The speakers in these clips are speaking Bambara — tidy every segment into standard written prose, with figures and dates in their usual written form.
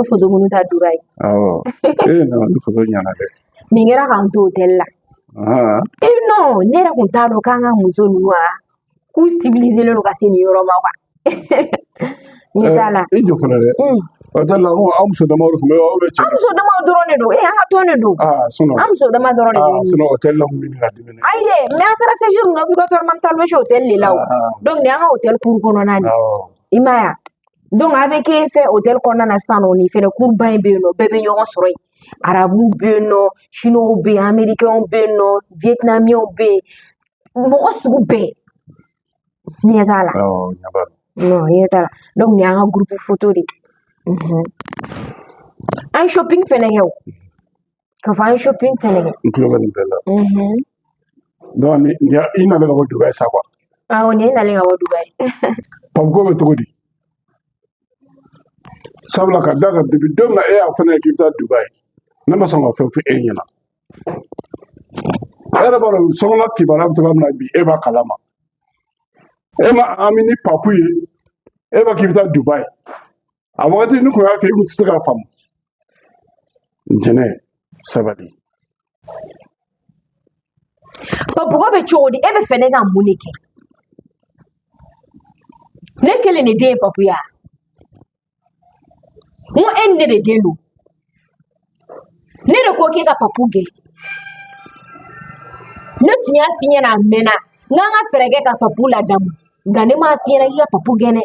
ye foto minnu ta Dubayi. Awɔ. Ee non, ni foto ɲɛna dɛ. Nin kɛra k'an to hôtel la. Eh non, ne yɛrɛ kun t'a dɔn k'an ka muso ninnu a k'u civilisé don ka se nin yɔrɔ ma quoi. Ɲɛ t'a la. I jɔ fɔlɔ dɛ. Hôtel la, ko aw muso damaw de tun bɛ yen, aw bɛ cɛ. An muso damaw dɔrɔn de don. Eh, an ka tɔn de don. Aa, sinon. An muso dama dɔrɔn de don. Sinon hôtel la kun bɛ ka dimi. Ayi dɛ, mais an taara séjour min kɛ, obligatoirement an bɛ taa loger hôtel de la o. Donc nin y'an ka hôtel cour kɔnɔna de ye. I m'a ye wa? Donc a bɛ kɛ fɛn hôtel kɔnɔna na sisan nɔ, nin fɛnɛ cour ba in bɛ yen nɔ, bɛɛ bɛ ɲɔgɔn sɔrɔ yen. Arabuw bɛ yen nɔ, chinois bɛ yen, américains bɛ yen nɔ, vietnamiens bɛ yen, mɔgɔ sugu bɛɛ. Ɲɛ t'a la. Awɔ, ɲɛ b'a la. Non, ɲɛ t'a la. Donc nin y'an ka groupe photo de ye. An ye shopping fɛnɛ kɛ o. K'a fɔ an ye shopping fɛnɛ kɛ. N tulo bɛ nin bɛɛ la. Donc ni i nalen ka bɔ Dubayi sa quoi. Awɔ, nin ye nalen ka bɔ Dubayi. Papu ko bɛ cogo di? Sabula ka da kan depuis don min na e y'a fɔ ne ye k'i bɛ taa Dubayi, ne ma sɔn ka fɛn fɔ e ɲɛna. E yɛrɛ b'a dɔn sokɔnɔ kibaruya bɛ cogoya min na bi, e b'a kalama. E ma ami ni Papu ye, e b'a k'i bɛ taa Dubayi. A wagati ni kun y'a fɛ, i kun tɛ se k'a faamu. Jɛnɛ, sabali. Papu ko bɛ cogo di? E bɛ fɛ ne ka mun de kɛ? Ne kelen de den ye Papu ye wa? N ko e ni ne de den don. Ne de ko k'e ka Papu gɛn. Ne tun y'a f'i ɲɛna a mɛnna n k'an ka fɛɛrɛ kɛ ka Papu ladamu, nka ne m'a f'i ɲɛna k'i ka Papu gɛn dɛ.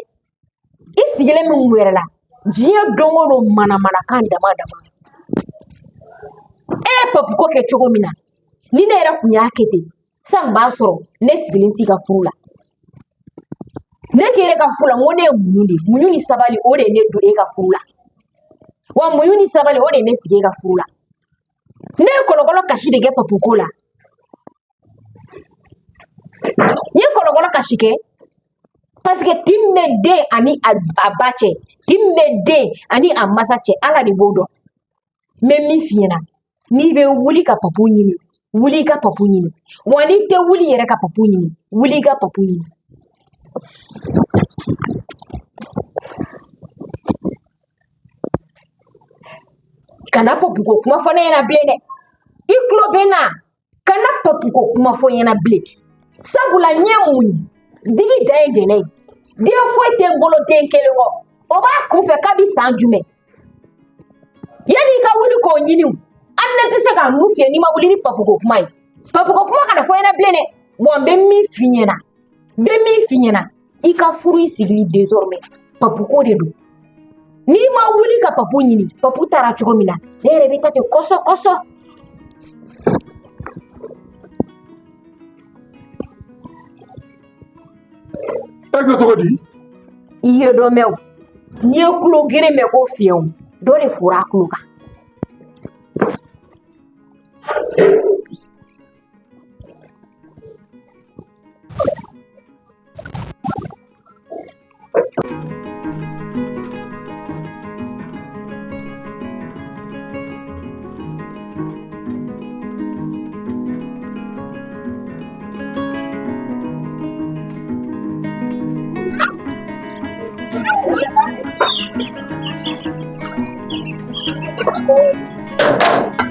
I sigilen bɛ mun wɛrɛ la? Diɲɛ don o don manamanakan dama dama. E ye Papu ko kɛ cogo min na, ni ne yɛrɛ tun y'a kɛ ten, sisan b'a sɔrɔ ne sigilen t'i ka furu la. Ne k'e ka furu la, n ko ne ye muɲu de ye. Muɲu ni sabali, o de ye ne don e ka furu la. Wa muɲu ni sabali, o de ye ne sigi e ka furu la. Ne ye kɔlɔkɔlɔ kasi de kɛ Papu ko la. N ye kɔlɔkɔlɔ kasi kɛ parce que tin min bɛ den ani a ba cɛ, tin min bɛ den ani a masa cɛ, Ala de b'o dɔn. N bɛ min f'i ɲɛna, n'i bɛ wuli ka Papu ɲini, wuli i ka Papu ɲini. Wa n'i tɛ wuli yɛrɛ ka Papu ɲini, wuli i ka Papu ɲini. Kana Papu ko kuma fɔ ne ɲɛna bilen dɛ. I tulo bɛ n na. Kana Papu ko kuma fɔ n ɲɛna bilen. Sabula n ye mun ye? Digi dan ye dɛnɛ ye. Den foyi tɛ n bolo den kelen kɔ. O b'a kunfɛ kabi san jumɛn? Yanni i ka wuli k'o ɲini o, hali ne tɛ se k'a nu fiyɛ n'i ma wuli ni Papu ko kuma ye. Papu ko kuma kana fɔ n ɲɛna bilen dɛ. Wa n bɛ min f'i ɲɛna, n bɛ min f'i ɲɛna, i ka furu i sigili désormais Papu ko de don. N'i ma wuli ka Papu ɲini, Papu taara cogo min na, ne yɛrɛ bɛ taa ten kɔsɔ kɔsɔ. E ko cogo di? I ye dɔ mɛn o, n'i ye tulo geren mɛn ko fiɲɛ o, dɔ de fora a tulo kan.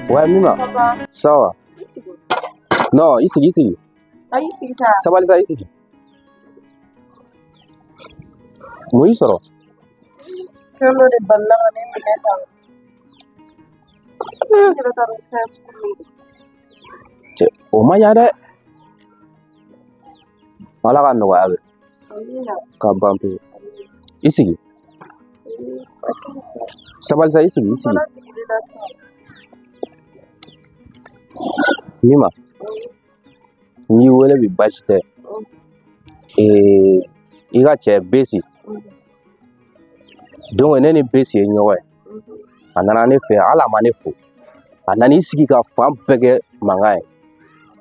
Ouais, Mima. Ça va? Non, i sigi, i sigi. Ayi, sigi sa. Sabali sa, i sigi. Mun y'i sɔrɔ? Fɛn dɔ de balila ka ne minɛ tan. Ne yɛrɛ t'a dɔn fɛn sugu min don. Cɛ, o ma ɲa dɛ. Ala ka nɔgɔya bɛ. Amina. Ka ban pewu. I sigi. Sabali sa, i sigi, i sigi. Fana sigilen na sisan. Mima, n y'i wele bi baasi tɛ. I ka cɛ Besi. Donc ne ni Besi ye ɲɔgɔn ye. A nana ne fɛ yan, hali a ma ne fo. A nan'i sigi ka fan bɛɛ kɛ mankan ye.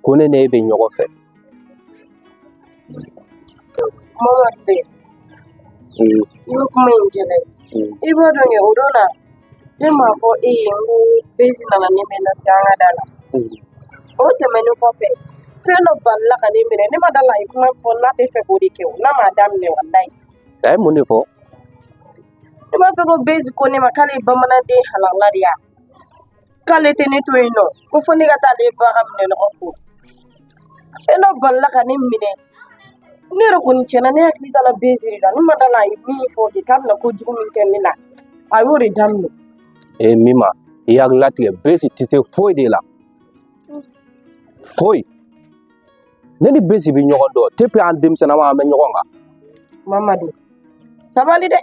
Ko ne n'e bɛ ɲɔgɔn fɛ. Mamadu bɛ yen. I bɛ kuma in jɛnɛ. I b'a dɔn kɛ o don na, ne m'a fɔ e ye n ko Besi nana ne mɛn lase an ka da la. O tɛmɛnen kɔfɛ, fɛn dɔ balila ka ne minɛ. Ne ma da la a ye kuma fɔ n'a tɛ fɛ k'o de kɛ o, n'a m'a daminɛ walayi. A ye mun de fɔ? I b'a fɔ ko Bezi ko ne ma k'ale ye bamananden halala de ye k'ale tɛ ne to yen nɔ ko fo ne ka taa ale ba ka minɛnɔgɔ ko. Fɛn dɔ balila ka ne minɛ. Ne yɛrɛ kɔni tiɲɛna ne hakili t'a la Bezi de la. Ne ma da la a ye min fɔ kɛ k'a bɛna kojugu min kɛ ne la. A y'o de daminɛ. Ee Mima, i hakili latigɛ, Bezi tɛ se foyi de la. Foyi. Ne ni Bezi bɛ ɲɔgɔn dɔn depuis an denmisɛnnama an bɛ ɲɔgɔn kan. Mamadu, sabali dɛ.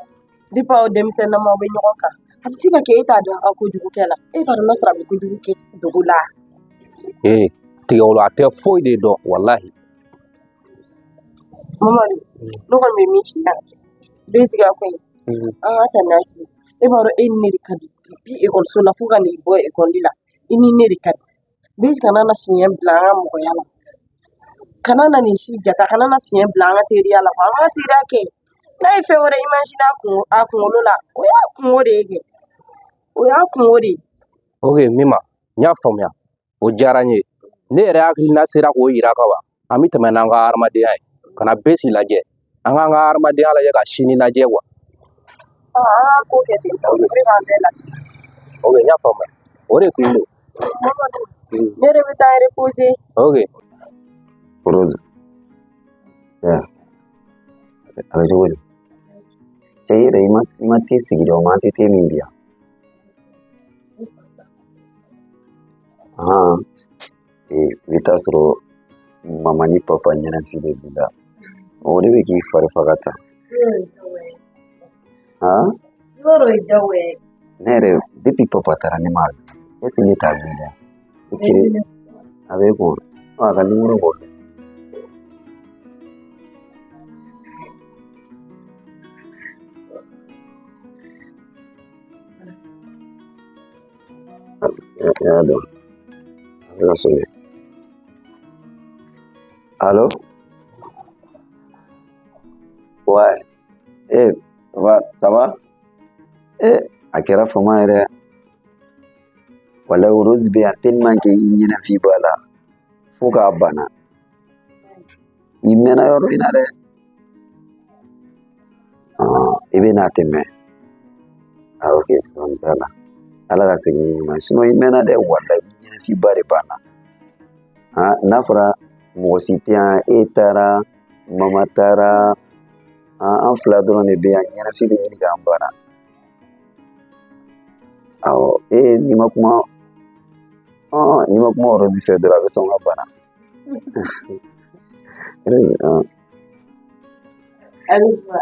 Depuis aw denmisɛnnama aw bɛ ɲɔgɔn kan. A bɛ se ka kɛ e t'a dɔn a ka kojugu kɛ la. E b'a dɔn n'a sɔrɔ a bɛ kojugu kɛ dogo la. Ee tigɛwolo a tɛ foyi de dɔn walahi. Mamadu, ne kɔni bɛ min f'i ɲɛna. Bezi ka ko in, an ka ta ni hakili ye. E b'a dɔn e ni ne de ka di depuis ekɔliso la fo ka n'i bɔ ekɔli la. I ni ne de ka di. Bezi kana na fiɲɛ bila an ka mɔgɔya la. Kana na nin si jata, kana na fiɲɛ bila an ka teriya la. An ka teriya kɛ. N'a ye fɛn wɛrɛ imaginer a kunkolo la, o y'a kungo de ye kɛ. O y'a kungo de ye. Ok Mima, n y'a faamuya. O diyara n ye. Ne yɛrɛ hakilina sera k'o yira ka ban. An bɛ tɛmɛ n'an ka hadamadenya ye. Ka na Bezi lajɛ. An k'an ka hadamadenya lajɛ ka sini lajɛ quoi. An ka ko kɛ ten tɔ, o de b'an bɛɛ lafiya. Ok n y'a faamuya. O de tun don. Mamadu, ne yɛrɛ bɛ taa reposer. Ok. Rose. Ya. A bɛ cogo di? Cɛ i yɛrɛ i ma te sigi dɛ, o ma an tɛ te min bi yan. Ahan. Ee, i bɛ taa sɔrɔ mama ni papa ɲɛnafin de b'i la. O de bɛ k'i fari faga tan. Han? Ne yɛrɛ depuis papa taara ne m'a wele. Est ce que ne t'a wele? I kelen a bɛ kun. A ka numéro bɔ. I y'a dɔn. A bɛ ka sonner. Allô? Ouais. Eh, ça va, ça va? Eh, a kɛra fama yɛrɛ. Walayi Rose bɛ yan tellement que i ɲɛnafin b'a la fo k'a banna. I mɛnna yɔrɔ in na dɛ. I bɛ n'a tɛmɛ. Ah, ok, problème t'a la. Ala ka segin ni ɲuman ye. Sinon i mɛnna dɛ, walayi i ɲɛnafinba de banna. Ah, n'a fɔra mɔgɔ si tɛ yan, e taara, mama taara, an fila dɔrɔn de bɛ yan, ɲɛnafin bɛ ɲini k'an banna. Awɔ, e n'i ma kuma, n'i ma kuma Rose fɛ dɔrɔn a bɛ sɔn ka bana. Alifa.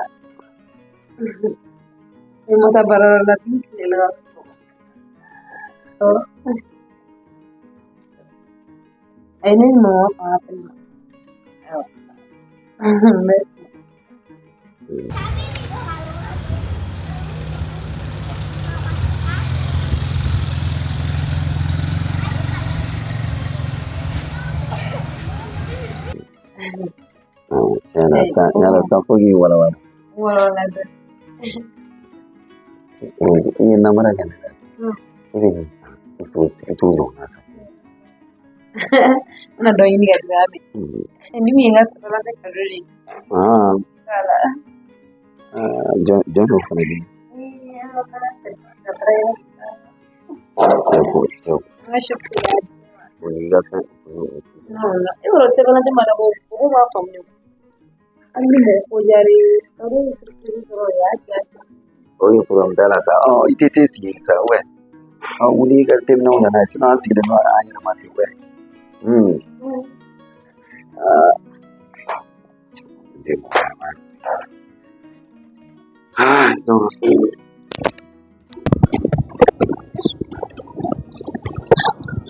I ma taa baarayɔrɔ la bi tilela ka sunɔgɔ. Ayi ne ni mama fanga fɛnɛ ma. Awɔ. Merci. Tiɲɛ na san, yala san fo k'i walawala. Walawala dɛ. I ye namara kɛ ne la. I bɛ nin san, i t'o ɲɔgɔnna san. N bɛna dɔ ɲini ka di a mɛ. Ni min ye n ka sara la ne cadeau de ye. Voilà. Jɔn jɔn fana bɛ yen? Cɛ ko cɛ An ka chef y'a di. O y'i ka fɛn. Non, non. E b'a dɔn Saint-Valentin mana bɔ mɔgɔw b'a faamu de. Hali ni mɔgɔ ko diyara i ye, cadeau ye surprise dɔrɔn o y'a diya. O ye problème t'a la sa. I tɛ te sigi sa wɛ. Wuli i ka te minɛnw nana ye, sinon an sigilen bɛ an yɛrɛ ma ten wɛ. C'est bon. Ah, donc.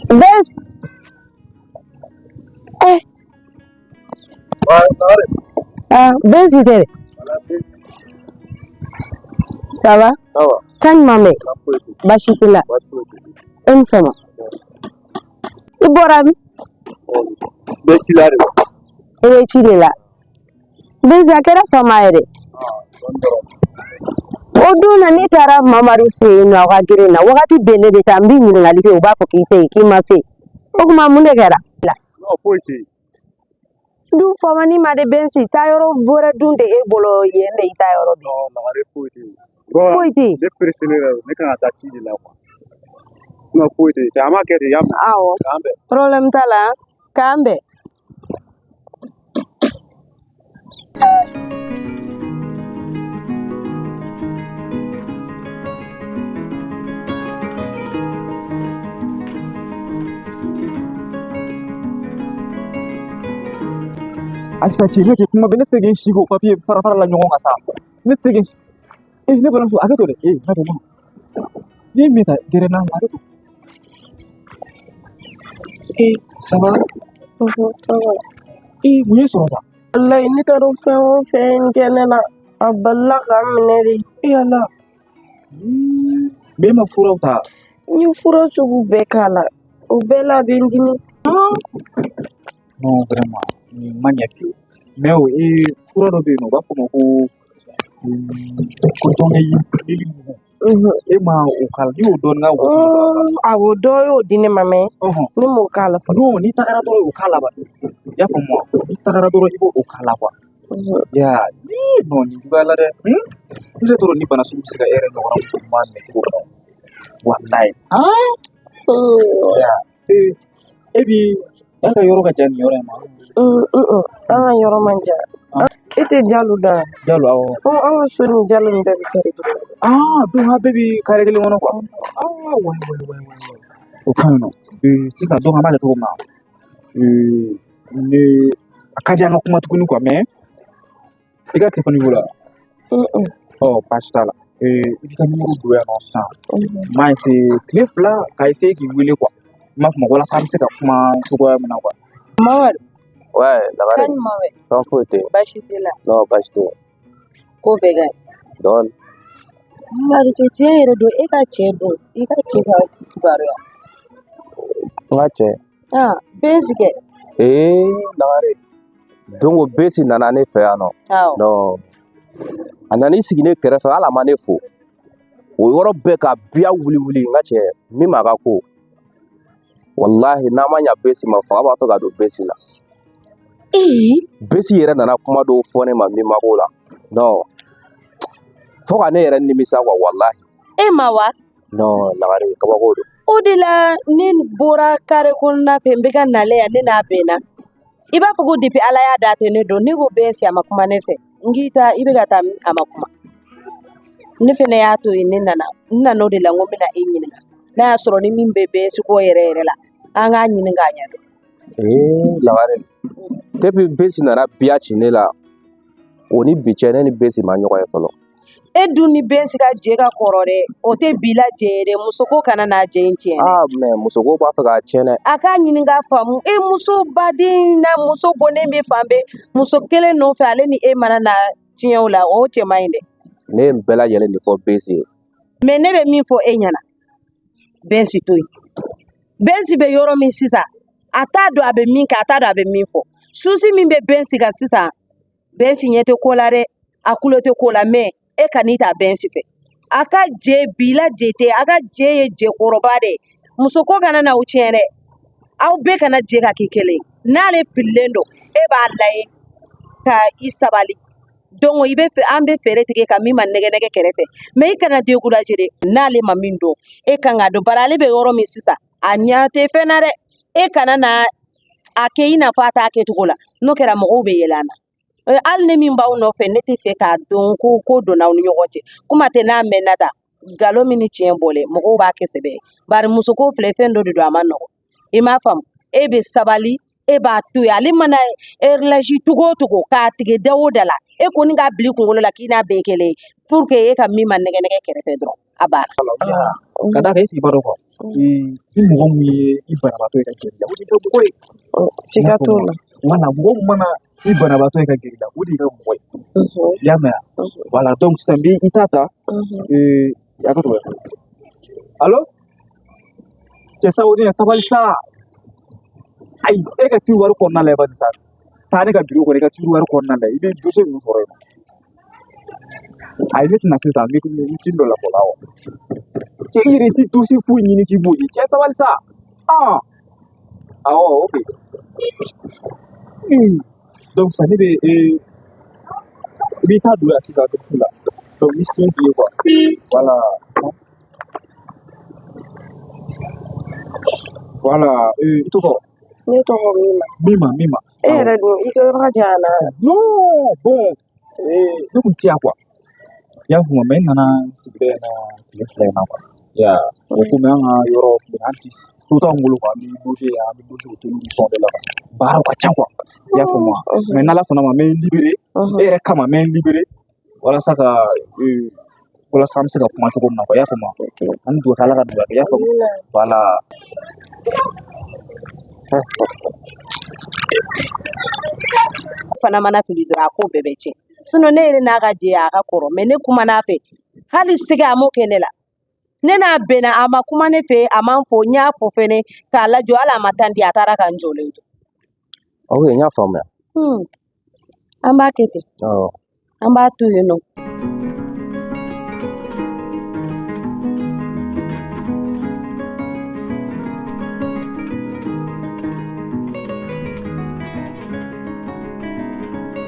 Bez. Eh. Ah, Bezi tɛ dɛ. Ça va? Ça va. Kan jumɛn bɛ? Baasi t'i la. E ni fama. I bɔra min? N bɛ ci la de. I bɛ ci de la. Bezi a kɛra fama ye dɛ. O don na ne taara Mamadu fɛ yen nɔ aw ka geren na wagati bɛɛ ne bɛ taa n bɛ ɲininkali kɛ u b'a fɔ k'i tɛ yen k'i ma se yen. O tuma mun de kɛra? Non, foyi tɛ yen. Dun famani ma de Bensi taa yɔrɔ wɛrɛ dun tɛ e bolo yen de i taa yɔrɔ bɛ. Non, Lagare foyi tɛ yen. Foyi tɛ yen. Ne pereselen yɛrɛ don, ne kan ka taa ci de la quoi. Sinon foyi tɛ yen. Cɛ an b'a kɛ de, i y'a mɛn? Awɔ. K'an bɛn. Problème t'a la. K'an bɛn. Ayisa cɛ, ne tɛ kuma bɛɛ, ne tɛ se k'i si k'o papiye fara fara la ɲɔgɔn kan sa. Ne tɛ se k'i ee ne balimamuso, hakɛ to dɛ. Ee hakɛ to, n'i ye min ta gɛrɛ n'a ma, hakɛ to. Ee ça va? Ça va. Ee mun ye sɔrɔ tan? Walayi ne t'a dɔn fɛn o fɛn kɛ ne la, a balila ka n minɛ de. Ee Ala, mais e ma furaw ta? N ye fura sugu bɛɛ k'a la, o bɛɛ la a bɛ n dimi. Non, vraiment nin ma ɲɛ fiyewu. Mais o ee fura dɔ bɛ yen nɔ, u b'a fɔ o ma ko ko jɔnkɛ yiri mugu. E ma o k'a la, n'i y'o dɔɔnin k'a la. Awɔ, dɔ y'o di ne ma, mais ne m'o k'a la fɔlɔ. Non, n'i tagara dɔrɔn o k'a la ba. I y'a faamu wa? N'i tagara dɔrɔn i b'o k'a la quoi. Ya, non, nin juguya la dɛ. Ne yɛrɛ t'a dɔn ni bana sugu bɛ se ka e yɛrɛ ɲɔgɔnna muso ɲuman minɛ cogo min na. Walayi. Ya, e bi e ka yɔrɔ ka jan nin yɔrɔ in ma? An ka yɔrɔ man jan. E tɛ Jalo dɔn wa? Jalo, awɔ. An ka so ni Jalo nin bɛɛ bɛ kare kelen kɔnɔ. Ah, donc aw bɛɛ bɛ kare kelen kɔnɔ quoi. Ah, wayi wayi wayi wayi. O ka ɲi nɔ. Sisan donc an b'a kɛ cogo min na. Ne a ka di an ka kuma tuguni quoi, mais i ka telefɔni b'i bolo wa? Ɔ baasi t'a la. I b'i ka nimoro don yan nɔ sisan. N b'a essayer tile 2 ka essayer k'i wele quoi. N b'a fɔ ma walasa an bɛ se ka kuma cogoya min na quoi. Mamadu. Ouais, Lagare. Kan jumɛn bɛ? Kan foyi tɛ yen. Baasi t'i la? Non, baasi tɛ yen. Ko bɛɛ ka ɲi. Dɔɔni. Mamadu, cɛ tiɲɛ yɛrɛ don, e ka cɛ don, i ka cɛ ka kibaruya. N ka cɛ. Ah, Bɛnsi kɛ. Ee, Lagare. Don o Bɛnsi nana ne fɛ yan nɔ. Awɔ. Non. A nan'i sigi ne kɛrɛfɛ, hali a ma ne fo. O yɔrɔ bɛɛ ka biya wuli wuli, n ka cɛ, min m'a ka ko. Walahi, n'a ma ɲa Bɛnsi ma, fanga b'a fɛ ka don Bɛnsi la. Ee. Bɛnsi yɛrɛ nana kuma dɔw fɔ ne ma min ma ko la. Non. Fo ka ne yɛrɛ nimisa quoi, walahi. E ma wa? Non, Lagare, kabako don. O de la ne bɔra kare kɔnɔna fɛ, n bɛ ka nale yan, ne n'a bɛnna. I b'a fɔ ko depuis Ala y'a da tɛ ne dɔn, ne ko Bɛnsi a ma kuma ne fɛ. N k'i ta, i bɛ ka taa min, a ma kuma. Ne fɛnɛ y'a to yen, ne nana. N nana o de la, n ko n bɛna e ɲininka. N'a y'a sɔrɔ ni min bɛ Bɛnsi ko yɛrɛ yɛrɛ la, an k'a ɲini k'a ɲɛdɔn. Ee, Lagare. Depuis Bɛnsi nana biya ci ne la, o ni bi cɛ, ne ni Bɛnsi ma ɲɔgɔn ye fɔlɔ. E dun ni Bɛnsi ka jɛ ka kɔrɔ dɛ, o tɛ bi la jɛ ye dɛ, muso ko kana n'a jɛ in tiɲɛ dɛ. Ah, mais muso ko b'a fɛ k'a tiɲɛ dɛ. A k'a ɲini k'a faamu, e muso baden na muso bɔnnen bɛ fan bɛɛ, muso kelen nɔfɛ, ale ni e mana na tiɲɛ o la, o cɛ man ɲi dɛ. Ne ye nin bɛɛ lajɛlen de fɔ Bɛnsi ye. Mais ne bɛ min fɔ e ɲɛna, Bɛnsi to yen. Bɛnsi bɛ yɔrɔ min sisan, a t'a dɔn a bɛ min kɛ, a t'a dɔn a bɛ min fɔ. Susi min bɛ Bɛnsi kan sisan, Bɛnsi ɲɛ tɛ ko la dɛ, a kulo tɛ ko la, mais e ka n'i ta Bɛnsi fɛ. A ka jɛ bi la jɛ tɛ, a ka jɛ ye jɛkɔrɔba de ye. Muso ko kana na aw tiɲɛ dɛ. Aw bɛɛ kana jɛ ka kɛ kelen ye. N'ale fililen don, e b'a lajɛ ka i sabali. Donc i bɛ fɛ, an bɛ fɛɛrɛ tigɛ ka min ma nɛgɛ nɛgɛ kɛrɛfɛ. Mais i kana décourager dɛ. N'ale ma min dɔn, e kan k'a dɔn. Bari ale bɛ yɔrɔ min sisan, a ɲɛ tɛ fɛn na dɛ. E kana na a kɛ i n'a fɔ a t'a kɛcogo la. N'o kɛra mɔgɔw bɛ yɛlɛ an na. Hali ne min b'aw nɔfɛ, ne tɛ fɛ k'a dɔn ko donna aw ni ɲɔgɔn cɛ. Kuma tɛ n'a mɛnna ta, nkalon min ni tiɲɛ bɔlen, mɔgɔw b'a kɛ sɛbɛ ye. Bari muso ko filɛ, fɛn dɔ de don, a ma nɔgɔn. I m'a faamu? E bɛ sabali, e b'a to yen. Ale mana relâche cogo o cogo, k'a tigɛ da o da la, e kɔni k'a bila i kunkolo la k'i n'a bɛɛ ye kelen ye. Pour que e ka min ma nɛgɛ nɛgɛ kɛrɛfɛ dɔrɔn, a banna. Ka d'a kan e sigi b'a dɔn quoi. Ni mɔgɔ min ye i banabaatɔ ye ka gɛrɛ i la, o de y'i ka mɔgɔ ye. Siga t'o la. Wala, mɔgɔ min mana i banabaatɔ ye ka gɛrɛ i la, o de y'i ka mɔgɔ ye. I y'a mɛn wa? Voilà, donc sisan n bɛ i ta ta. A ka to. Allo? Cɛ sa o de sabali sa. Ayi, e ka tiroir kɔnɔna la i b'a sa. Taa ne ka bureau kɔnɔ, i ka tiroir kɔnɔna la, i bɛ dossier ninnu sɔrɔ yen. Ayi, ne tɛna sisan, n bɛ meeting dɔ la fɔlɔ awɔ. Cɛ, i yɛrɛ ti dossier foyi ɲini k'i b'o di. Cɛ, sabali sa. Ah. Awɔ, ok. Donc sisan ne bɛ i b'i ta don yan sisan la. Donc n bɛ signe k'i ye quoi. Voilà. Voilà. I tɔgɔ? Ne tɔgɔ Mima. Mima, Mima. E yɛrɛ dun, i ka yɔrɔ ka jan na. Non, bon, ne kun tɛ yan quoi. I y'a faamu, mais n nana sigida in na tile 2 in na quoi. Ya, o komi an ka yɔrɔ an ti so t'anw bolo quoi, an bɛ loger yan, an bɛ loger hôtel ni fɛnw de la quoi. Baaraw ka ca quoi. I y'a faamu wa? Mais n'Ala sɔnna ma, n bɛ n libérer. E yɛrɛ kama, n bɛ n libérer walasa ka walasa an bɛ se ka kuma cogo min na quoi. I y'a faamu wa? An bɛ dugawu kɛ Ala ka nɔgɔya kɛ. I y'a faamu? Voilà. Fana mana fili dɔrɔn a ko bɛɛ bɛ tiɲɛ. Sinon ne yɛrɛ n'a ka jɛ a ka kɔrɔ, mais ne kumana a fɛ hali sɛgɛ a m'o kɛ ne la. Ne n'a bɛnna, a ma kuma ne fɛ, a ma n fo, n y'a fo fɛnɛ k'a lajɔ, hali a ma tan di, a taara ka n jɔlen to. Ok, n y'a faamuya. An b'a kɛ ten. Awɔ. An b'a to yen nɔ.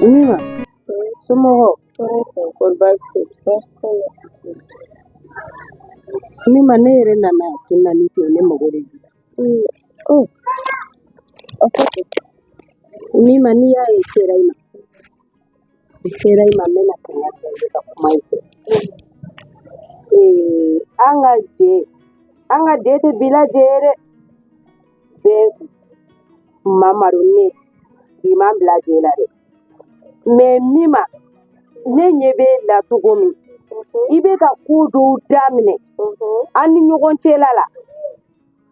Mima, somɔgɔw? Kɔri baasi tɛ? Baasi tɛ. Mima, ne yɛrɛ nana kun na min kɛ, ne mago de b'i la. Oh, a fɔ ten. Mima, n'i y'a ye sera i ma, n sera i ma, n bɛna kangari da i ye ka kuma i fɛ. An ka jɛ, an ka jɛ tɛ bi la jɛ ye dɛ. Bɛnsi, Mamadu, ne, bi m'an bila jɛ la dɛ. Mais Mima, ne ɲɛ b'e la cogo min, i bɛ ka ko dɔw daminɛ an ni ɲɔgɔn cɛla la,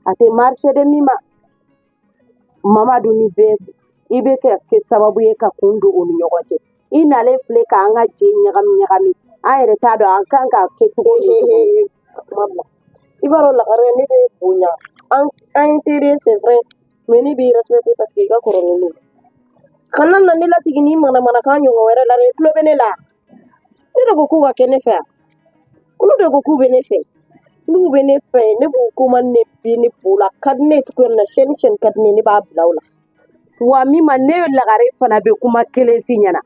a tɛ marcher dɛ Mima. Mamadu ni Bɛnsi, i bɛ ka kɛ sababu ye ka kun don u ni ɲɔgɔn cɛ. I nalen filɛ k'an ka jɛ ɲagami ɲagami, an yɛrɛ t'a dɔn an kan ka kɛ cogo min. Kuma bila. I b'a dɔn Lagare, ne bɛ bonya. An ye teri ye, c'est vrai, mais ne b'i respecter parce que i ka kɔrɔ ni ne ye. Kana na ne lasigi ni manamanakan ɲɔgɔn wɛrɛ la dɛ, i tulo bɛ ne la. Ne de ko k'u ka kɛ ne fɛ yan. Olu de ko k'u bɛ ne fɛ. N'u bɛ ne fɛ, ne b'u ko man ne bi ne bolo. A ka di ne ye cogoya min na, siyɛni siyɛni ka di ne ye, ne b'a bila o la. Wa Mima, ne Lagare fana bɛ kuma kelen f'i ɲɛna.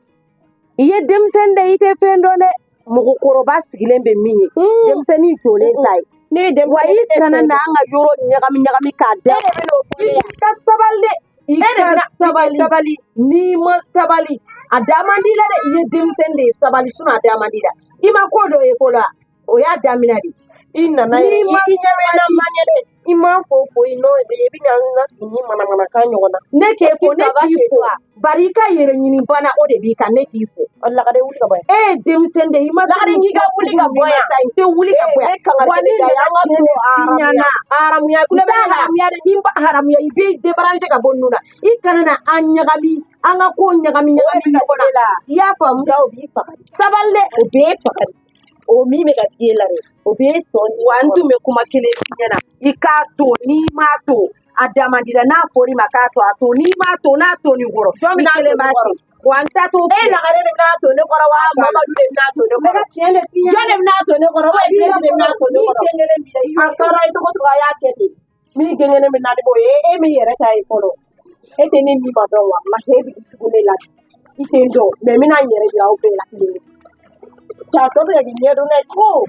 I ye denmisɛnnin de ye, i tɛ fɛn dɔn dɛ. Mɔgɔkɔrɔba sigilen bɛ min ye, denmisɛnnin jɔlen ta ye. Ne ye Wa denmisɛnnin i kana na an ka yɔrɔ ɲagami ɲagami k'a da. E de bɛ n'o fɔ ne ye. I ka sabali dɛ. I ka sabali. Sabali. N'i ma sabali, a da man di la dɛ. I ye denmisɛnnin de ye, sabali, sinon a da man di la. I ma ko dɔ ye fɔlɔ, o y'a daminɛ de. I nana yɛrɛ, i ɲɛ bɛ n na man ɲɛ dɛ. I m'a fɔ fo i n'o i bɛ na n lasigi ni manamanakan ɲɔgɔn na. Ne k'e fo, ne k'i fo. Bari i ka yɛrɛ ɲini bana, o de b'i kan, ne k'i fo. Lagare, wuli ka bɔ yan. E ye denmisɛnnin de ye, i ma Lagare, k'i ka wuli ka bɔ yan. I tɛ wuli ka bɔ yan. Wa ne nana tiɲɛ de f'i ɲɛna. Haramuya, I t'a haramuya dɛ, n'i ba haramuya, i b'i débrancher ka bɔ ninnu na. I kana na an ɲagami, an ka ko ɲagami ɲagami ɲɔgɔn na. I y'a faamu? Ja, o b'i faga. Sabali dɛ. O b'e faga. O min bɛ ka f'i la dɛ, o b'e sɔn. Wa n tun bɛ kuma kelen f'i ɲɛna, i k'a to, n'i m'a to, a da man di dɛ. N'a fɔr'i ma k'a to, a to, n'i m'a to, n'a to nin kɔrɔ, Jɔn bɛna i kelen b'a to ne kɔrɔ? ci. Wa n ta t'o E Lagare de bɛna to ne kɔrɔ wa Mamadu de bɛna to ne N bɛ kɔrɔ? ka tiɲɛ de f'i ɲɛna. Jɔn de bɛna to ne kɔrɔ? Wa Bɛnsi de bɛna to ne kɔrɔ? Min den kelen b'i la, i A kɛra i cogo cogo, a y'a kɛ ten. Min den kelen bɛ na ne bɔ, e min yɛrɛ ta ye fɔlɔ. E tɛ ne min ma dɔn walahi, e bɛ jugu ne la. I tɛ n dɔn, mais n bɛna n yɛrɛ jira aw bɛɛ la kelen. Cɛ a tɔ bɛ ka k'i ɲɛ dɔn dɛ trop.